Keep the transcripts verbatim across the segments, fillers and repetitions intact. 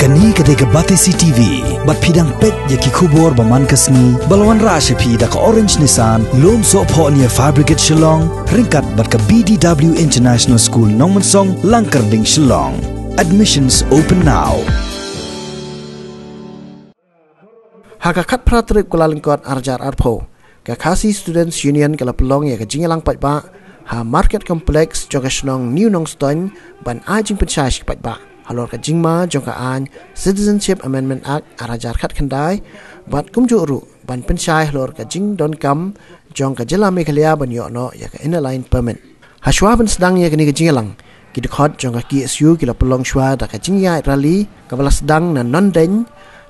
Kani ka dei ka Batesi T V, bad phi dang peit ïa ki khubor ba man ka sngi, ba la wanrah sha phi da ka Orange Nissan, Lumsohphohnia Fabricates Shillong, ryngkat bad ka B D W International School Nongmensong, Langkyrding, Shillong. Admissions open now. Ha ka khatphra tarik Kyllalyngkot arhajar arphew, ka Khasi Students Union ka la pynlong ïa ka jingïalang paidbah ha Market Complex jong ka shnong New Nongstoiñ ban ai jingpynshai sha ki paidbah halor ka jingma jong ka aiñ Citizenship Amendment Act arhajar khatkhyndai, bad kumjuh ruh ban pynshai halor ka jingdonkam jong ka jylla Meghalaya ban ïoh noh ïa ka Inner Line Permit. Hashwa ban sdang ïa kane ka jingïalang, ki dkhot jong ka K S U ki la pynlong shwa da ka jingïaid rally kaba la sdang na Nongdeiñ,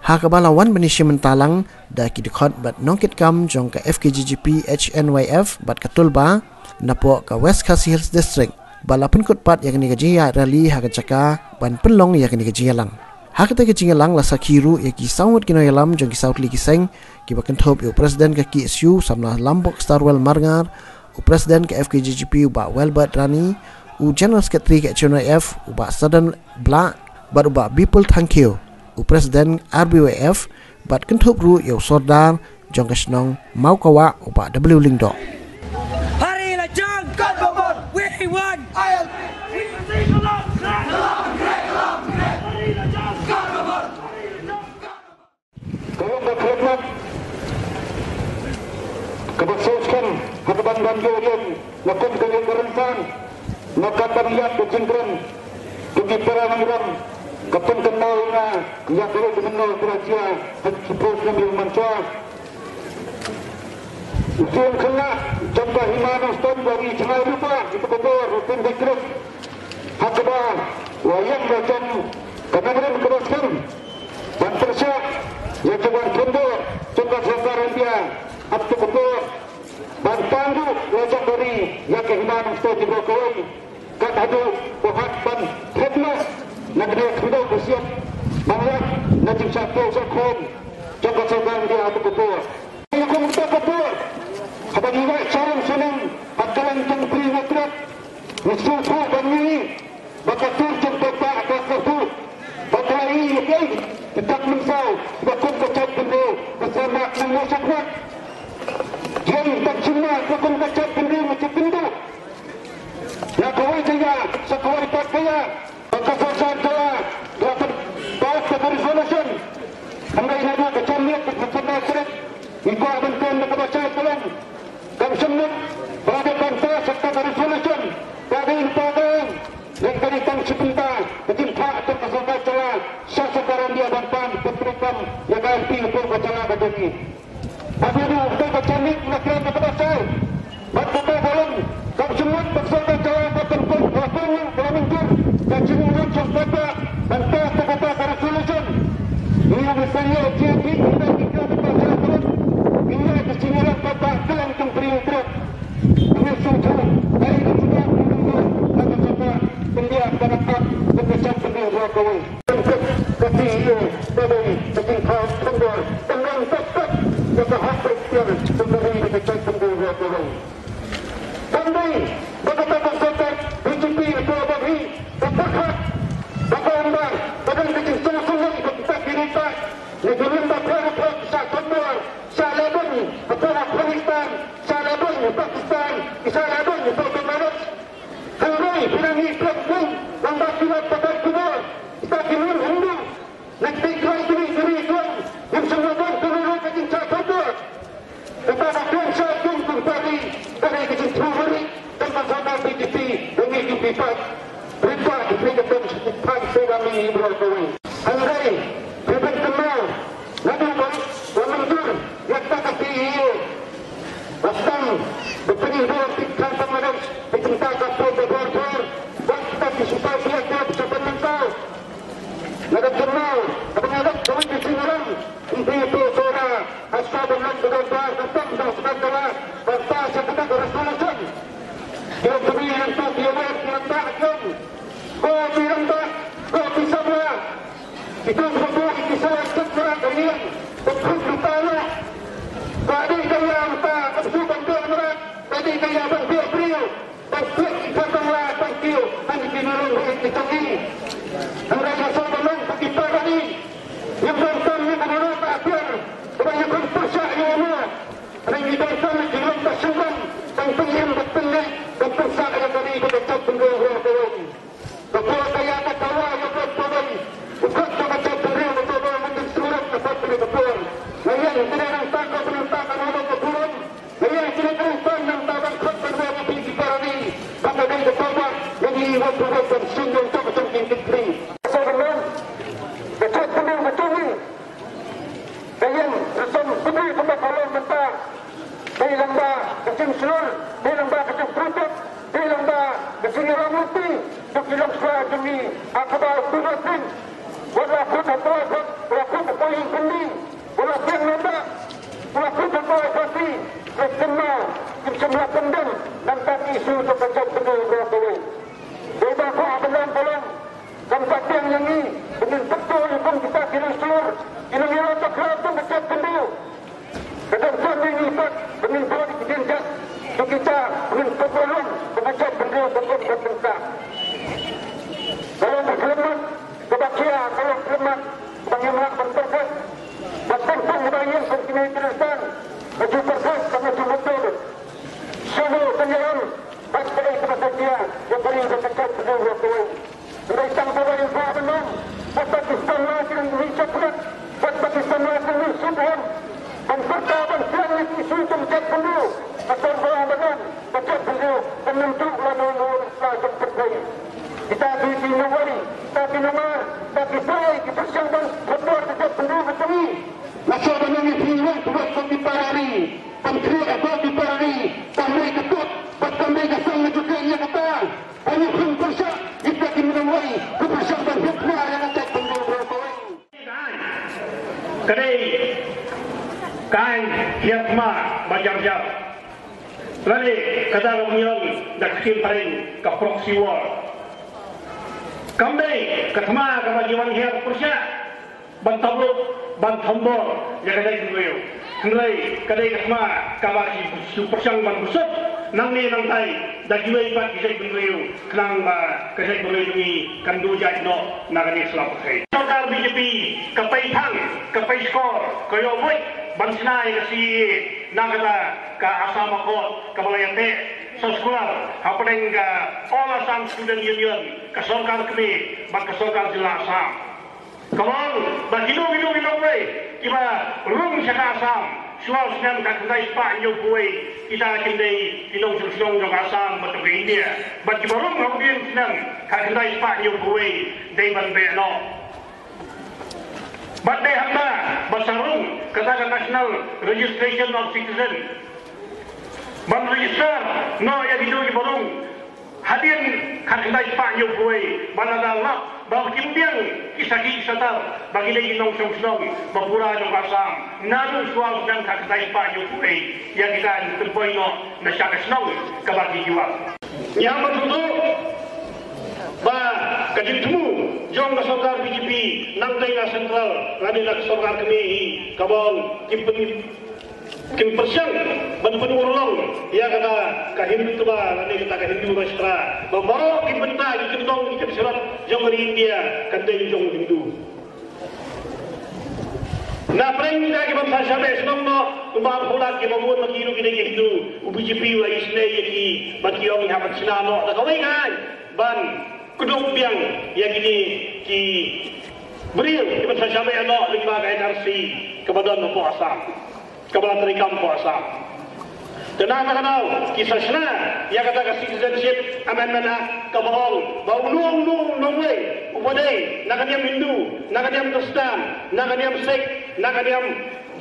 ha kaba la wan ban ïashim bynta lang da ki dkhot bad nongkitkam jong ka F K J G P H N Y F bad ka Tulba, napoh ka West Khasi Hills District, ba la pynkut pat ïa kane ka jingïaid rally ha ka jaka ban pynlong ïa kane ka jingïalang. Ha kata ka jingïalang la sakhi ruh ïa ki saw ngut ki nongïalam jong ki saw tylli ki seng, kiba kynthup ïa u President ka K S U, Samla Lambok Starwell Marngar, u President ka F K J G P, u Bah Welbert Rani, u General Secretary ka H N Y F, u Bah Sadan Blah, bad u Bah Bipul Thangkhiew, u President R B Y F, bad kynthup ruh ïa u Sordar jong ka shnong Mawkawah, u Bah W Lyngdoh. Hari la jong. We want. Ka long ka khlem mat kaba sngewskhem ha kaban ban ïoh ïeng na kum ka ïing ka rynsan, na ka ban ïap ka jingkren ka ki para nongïalam, ka pynkynmaw ïa nga ïa ka leit mynno ka jia ha ki phew snem ïa u mynshuwa. U sien khynnah jong ka Hima Nongstoiñ ba ngi jngai lypa ïa ka por u Pynbeit Khrip, ha kaba u ïeng ba jong ka nongrim kaba skhem ban pyrshah ïa ka wan khyndiat jong ka sorkar India ha ka por ban pynduh la jong ka ri ïa ka Hima Nongstoiñ baroh kawei. Kat haduh u hap ban thep noh na ka khyndew ka siat ban ïaid na jingshah pynshah khun jong ka sorkar India ha ka por. Ïa kum kata ka por, haba ngi wan sha rum sha neng ha ka lyngkhuh jong ka Prix Metro, ngi sngewthuh ban ngi ba ka tur jong ka paidbah ka sngewthuh ba ka la ïohi ïa kita ki mynsaw ba kum ka jaitbynriew ka sngewmat nang ïa shakhmat. Ïa kita ki mynsaw ba kum ka jaitbynriew ngi sngewthuh. Na kawei ka ïa sha kawei pat ka ïa. Ba ka sorkar jylla ka la pynpaw ka resolution. Hynrei naduh ka janmiet ka sorkar trep, ngi kwah ban kren da kaba shai ka long, kam shym nud ba dei ban pass ïa ka resolution. Ka dei ban pass, ngi ka dei tang shi bynta ka jingphah jong ka sorkar jylla sha sorkar India ban pan pyntrei kam ïa ka M P hapoh ka jylla ka jong ngi. Bad ïa uta ka janmiet nga kren da kaba shai. Bad kata ka long, kam shym nud ba ka sorkar jylla ka pynpoi, ka la pynlong, ka la mynjur ka jingmut jong ka paidbah ban pass ïa kata ka resolution. Ngi ïa ngi sngewthuh ïa ki, ngi ïa ngi kren da kaba shai, ngi ïa ka jingïalang paidbah ka long jong Prix Metro. Ngi sngewthuh ïa ka jingïalang paidbah ka long jong India, ka dei ka jingïalang paidbah kawei. Ka T E A ka dei ka jingkha khyndiat, tang long tat tat ïa ka hok ka iktiar jong ka ri bad ka jaitbynriew baroh kawei. Tang dei ba kata ka sorkar B J P ka la ban hi ka pyrkhat ba ka ong ba ka don ka jingsngewsynei ba kita ki riewpaid na ki lum bapher bapher ki shah khotbor, shah lehbeiñ hapoh Afghanistan, shah lehbeiñ ha Pakistan, ki shah lehbeiñ hapoh Bangladesh. Hynrei phi nang ïohi phi nang ong ba ki la pathar khubor, kita ki non Hindu na kita ki trai kmie kmie ki ong ngim shym la don kano kano ka jingshah khotbor. Kata ka jingshah khotbor ka dei ka jingthmu mari jong ka sorkar B J P ba ngi ki paid, ri paid, ri ka don shi paid sha ka mi baroh kawei. Hynrei phi pynkynmaw naduh ba la mynjur ïa kata ka T E A. Ba sdang ba pynïaid ïa ki khan Bangladesh, ki kynta ka pud da bor bor, ba kita ki sipai ki ïa ki ïa ki sipai mynta. Nga da kynmaw haba nga dap kawei ka jingïalang, ym dei ïa ki sora ha sha ban long ka dorbar ka tam da sdang ka la ba ta sha kata ka resolution. Ki ïa ki ïa ki ïa ki ïa ki ïa ki ïa ki ïa ki samla. Ki tong ba buh ïa ki sawar suk mrad ka ïing, ba khut lypa noh. Ba dei ka ïa mynta, ba shu ban buh mrad, ba dei ka ïa ban buh briew, ban buh ki kha tang la ban kiew, han ki nong ri ki tong i. Hynrei ka sawar ban long ba ki para i, Ka dei ka aiñ hiar thma ba jar jar. Lane kata ka ban ong da ka ktien phareng ka proxy war. Kam dei ka thma kaba ki wan hiar pyrshah ban tablut, ban thombor ïa ka jaitbynriew. Hynrei ka dei ka thma kaba ki shu pyrshang ban buhsut nangne nangtai da kiwei pat ki jaitbynriew, khnang ba ka jaitbynriew jong ngi kan duh jait noh na kane ka sla pyrthei. Sorkar B J P ka pei thang, ka pei skor, ka ïoh buit ban shna ïa ka C A A na kata ka Assam Accord kaba la ïateh soskular hapdeng ka All Assam Student Union, ka sorkar kmie bad ka sorkar jylla Assam. Ka long ba kino kino ki nongwei kiba rung sha ka Assam shuwa u snem khatkhyndai spah hynñiewphew wei, kita kin dei ki nongshong shnong jong ka Assam bad jong ka India. Bad kiba rung ha u dien snem khatkhyndai spah hynñiewphew wei dei ban beh noh. Bad dei hangta ba sa rung kata ka National Registration of Citizen ban register noh ïa kito kiba rung hadien khatkhyndai spah hynñiewphew wei, ba lada lap ba kim biang ki sakhi ki satar ba ki dei ki nongshong shnong ba pura jong ka Assam naduh shuwa u snem khatkhyndai spah hynñiewphew wei, ïa kita kin pynpoi noh na sha ka shnong kaba ki ju ap. Ngi hap ban sngewthuh ba ka jingthmu jong ka sorkar B J P nangtei na central lane na ka sorkar kmie hi kaba ong kim pyn Kin pyrshang ban pynurlong ïa kata ka Hindutva lane kata ka Hindu Rashtra. Ba baroh ki bynta, ki kyndong, ki kynsyrap jong ka ri India kan dei jong Hindu. Na pdeng kita ki ban sa shah beh shnong noh, kumba arphew lak kiba bun ma ki ruh ki dei ki Hindu. U B J P u la isynei ïa ki ba ki ong ngi hap ban shna noh da kawei ka aiñ ban kdup biang ïa kine ki briew ki ban sa shah beh noh lyngba ka N R C kaba don hapoh Assam. Kaba la treikam hapoh Assam. Te na kata ka daw ki sa shna ïa kata ka Citizenship Amendment Act kaba ong ba uno uno u nongwei uba dei na ka niam Hindu, na ka niam Khristan, na ka niam Sikh, na ka niam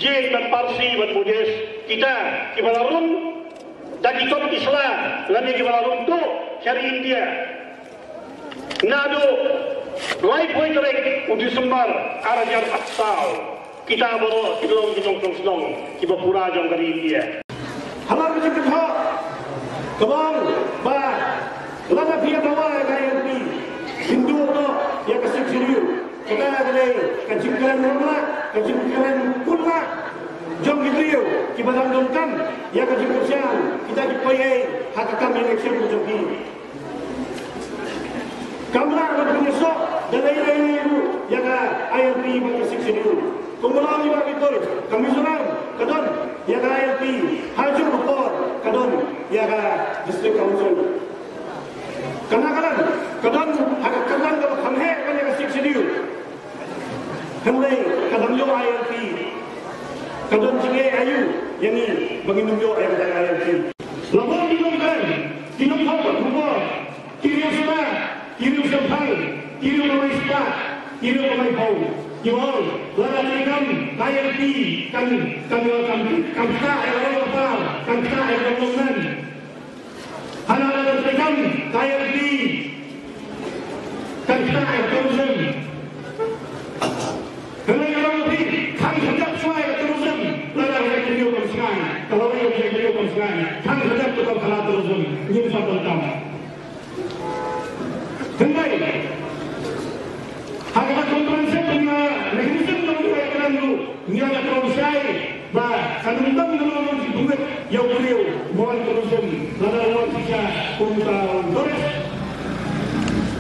Jain bad Parsi bad Buddhist, kita kiba la rung da ki kot ki sla lane kiba la rung tuh sha ri India naduh laiphew tarik u December ar hajar arphew saw. Kita baroh ki long ki nongshong shnong kiba pura jong ka ri India. Ha la ka jingkynhoh kaba ong ba lada phi ïa dawa ïa ka I L P, phin duh noh ïa ka Sixth Schedule. Kata ka dei ka jingkren rangbah, ka jingkren kynmaw jong ki briew kiba dang donkam ïa ka jingkyrshan, kita ki poi ei ha ka kam election ka jong ki. Kam lah ban pynïasoh da lei lei ruh ïa ka I L P bad ka Sixth Schedule. Kumba la ong i Bah Victor, ka Mizoram ka don ïa ka I L P, ha juh ka por ka don ïa ka District Council. Ka Nagaland ka don ha ka kyrdan kaba kham heh ban ïa ka Sixth Schedule. Hynrei ka dang ïoh I L P. Ka don jingeh aïu ïa ngi ba ngin ym ïoh ïa ka I L P? La bun ki nongkren, ki nongthoh khubor, ki riewspah, ki riewshemphang, ki riewkawei spah, ki riewkawei phew, ki ong lada treikam ka I L P kan, kan, kan, kan ktah ïa ka roi ka par, kan ktah ïa ka long nen. Hana la treikam ka I L P kan ktah ïa ka tourism. Hynrei ka long phi, khang khyndap shuwa ïa ka tourism, lada ka jingkyrkhu kam sngai, ka lawei ka jingkyrkhu kam sngai, khang khyndap ka tourism, ngim pat donkam. Hynrei ha kata ka conference ka mechanism jong ka kren ruh ngi la kren shai ba kan ym don ka long jingpynwit ïa u briew ba wan tourism lada u wan shisha kum uta u tourist.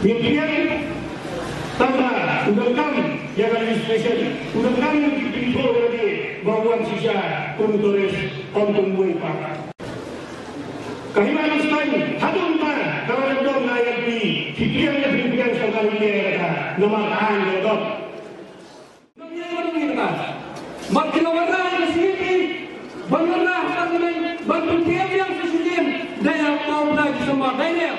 Ngi pdiang tang ba u donkam ïa ka registration, u donkam ïa ki pynthor ïa lade ba u wan shisha kum u tourist, ym kum uwei pat. Ka Hima Lamstain haduh mynta ka la dep don na I L P, phi pdiang ne phim pdiang, sorkar India ïa kata, namar ka aiñ ka la don. Nongïalam ngi kata. Bad ki la wanrah ïa ka C A P, ban wanrah ha Parliament, ban pyntiar biang sa shisien, dei ha ka Upper District December, dei ne.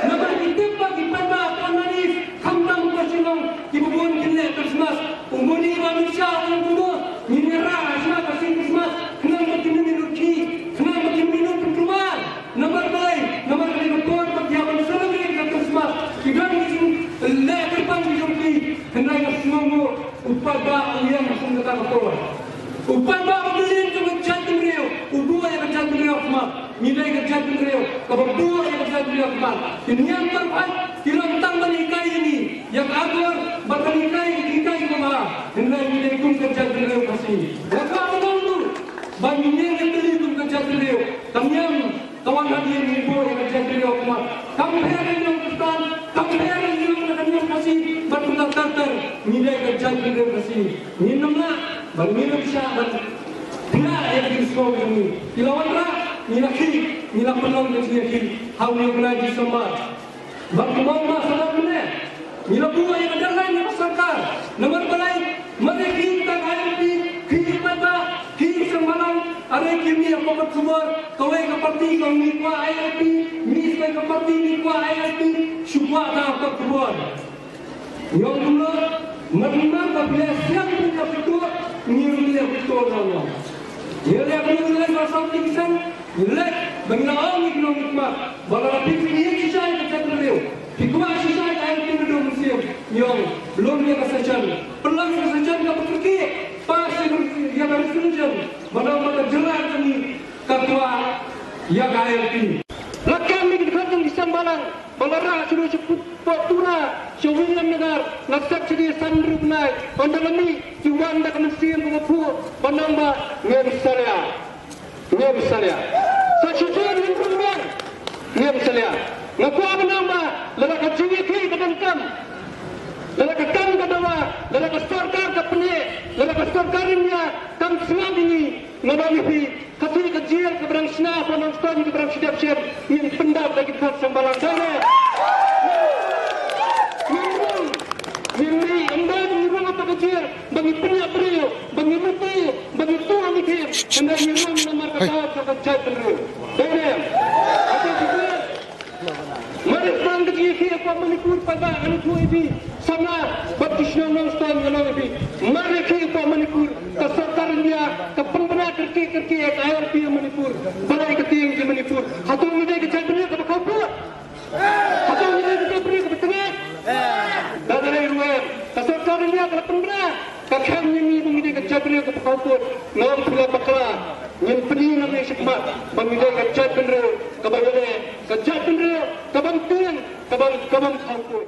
Namar ki tip ba ki paidbah Ton Manis, khamtam ka Shillong, kiba bun kin leh Christmas. U Modi bad Amit Shah u ong kumno, ngin ïa rah ha shnong ka sien Christmas, khnang ba kin ym ïoh ki, khnang ba kin ym ïoh pynkulmar. Namar balei, namar ka dei ka por ba ki hap ban celebrate ka Christmas. Ki don ki jingleh kyrpang ki jong ki, hynrei nga sngewnguh U paidbah u ïeng ha kum kata ka por. U paidbah ba u ïeng jong ka jaitbynriew, u buh ïa ka jaitbynriew ha khmat. Ngi dei ka jaitbynriew kaba buh ïa ka jaitbynriew ha khmat. Ki niam tyrpait ki long tang ban hikai ïa ngi ïa ka akor bad ban hikai, hikai ïa ka mala. Hynrei ngi dei kum ka jaitbynriew Khasi. Nga kwah ban ong ruh ba ngi ïeng ïa ka ri kum ka jaitbynriew. Ka niam ka wan hadien ngi buh ïa ka jaitbynriew ha khmat. Kam pher ïa ka niam Khristan, kam pher ïa ka niam, ka niam Khasi bad kumta ter ter. Ngi dei ka jaitbynriew Khasi. Ngin ym lah ban, ngin ym shah ban phiah ïa ka jingsngew jong ngi. Ki la wanrah, ngi la khih, ngi la pynlong ka jingïakhih ha une u bnai December. Bad kumba ong Bah Sardar mynne, ngi la buh ïa ka deadline na ka sorkar. Namar balei? Mar ïa khih tang I L P, khih paidbah, khih seng bhalang, are ki mih ha ka kot khubor, kawei ka parti ka ong ngi kwah I L P, mih sa ka parti ngi kwah I L P, shu kwah tang ha ka kot khubor. Ngi ong kumno, mynta ba phi la siang phi la pyntuh, ngi ruh ngi la pyntuh na ngi. Ngi la pyntuh na ngi ba sawti ki seng, ngi leh ba ngi la ong ngi kynnoh ngi khmat. Ba lada phi phi ïeit shisha ïa ka jaitbynriew, phi kwah shisha ïa ka I L P naduh mynsiem, ngi ong lum ïa ka session, pynlong ïa ka session kaba kyrkieh, pass ïa ka resolution, ba nang ba ka jylla ka jong ngi ka kwah ïa ka I L P. La kam ïa ki dkhot jong ki seng bhalang ba la rah sha Tura, sha Williamnagar, la sep sha ki san hynriew bnai. Ynda la mih ki wan da ka mynsiem kaba phuh, ba nang ba ngim salia. Ngim salia. Sa shisien ngim rung biang. Ngim salia. Nga kwah ban ong ba lada ka jingïakhih ka donkam, lada ka kam ka dawa, lada ka sorkar ka pynïaid, lada ka sorkar India kam sngap ïa ngi, nga ong ïa phi, Khasi ka jail kaba dang shna ha Nongstoiñ kaba dang shu dep shen, ngin pyndap da ki dkhot seng bhalang. Dei ne? Ngin rung, ngin mih, ym dei ba ngin rung hapoh ka jail ba ngi pynïap briew, ba ngi mutdur, ba ngi tuh ha ngi khim. Hynrei ngi rung namar ka daw jong ka jaitbynriew. Dei ne? Hato ki jail Mar ïa khih ka jingïakhih hapoh Manipur, paidbah, ngan ïathuh ïa phi. Samla bad ki shnong Nongstoiñ, ngan ong ïa phi. Mar ïa khih hapoh Manipur, ka sorkar India ka pynbna kyrkieh kyrkieh ïa ka I L P ha Manipur. Balei ka tieng ki Manipur? Hato ngi dei ka jaitbynriew kaba khawpud? Hato ngi dei ka jaitbynriew kaba tyngeh? Da dei ruh em. Ka sorkar India ka la pynbna. Ka kheiñ ïa ngi ba ngi dei ka jaitbynriew kaba khawpud. Nga ong phi la bakla, ngin pyni nangne shakhmat ba ngi dei ka jaitbynriew kaba ïaleh, ka jaitbynriew kaban tieng, kaban, kaban khawpud.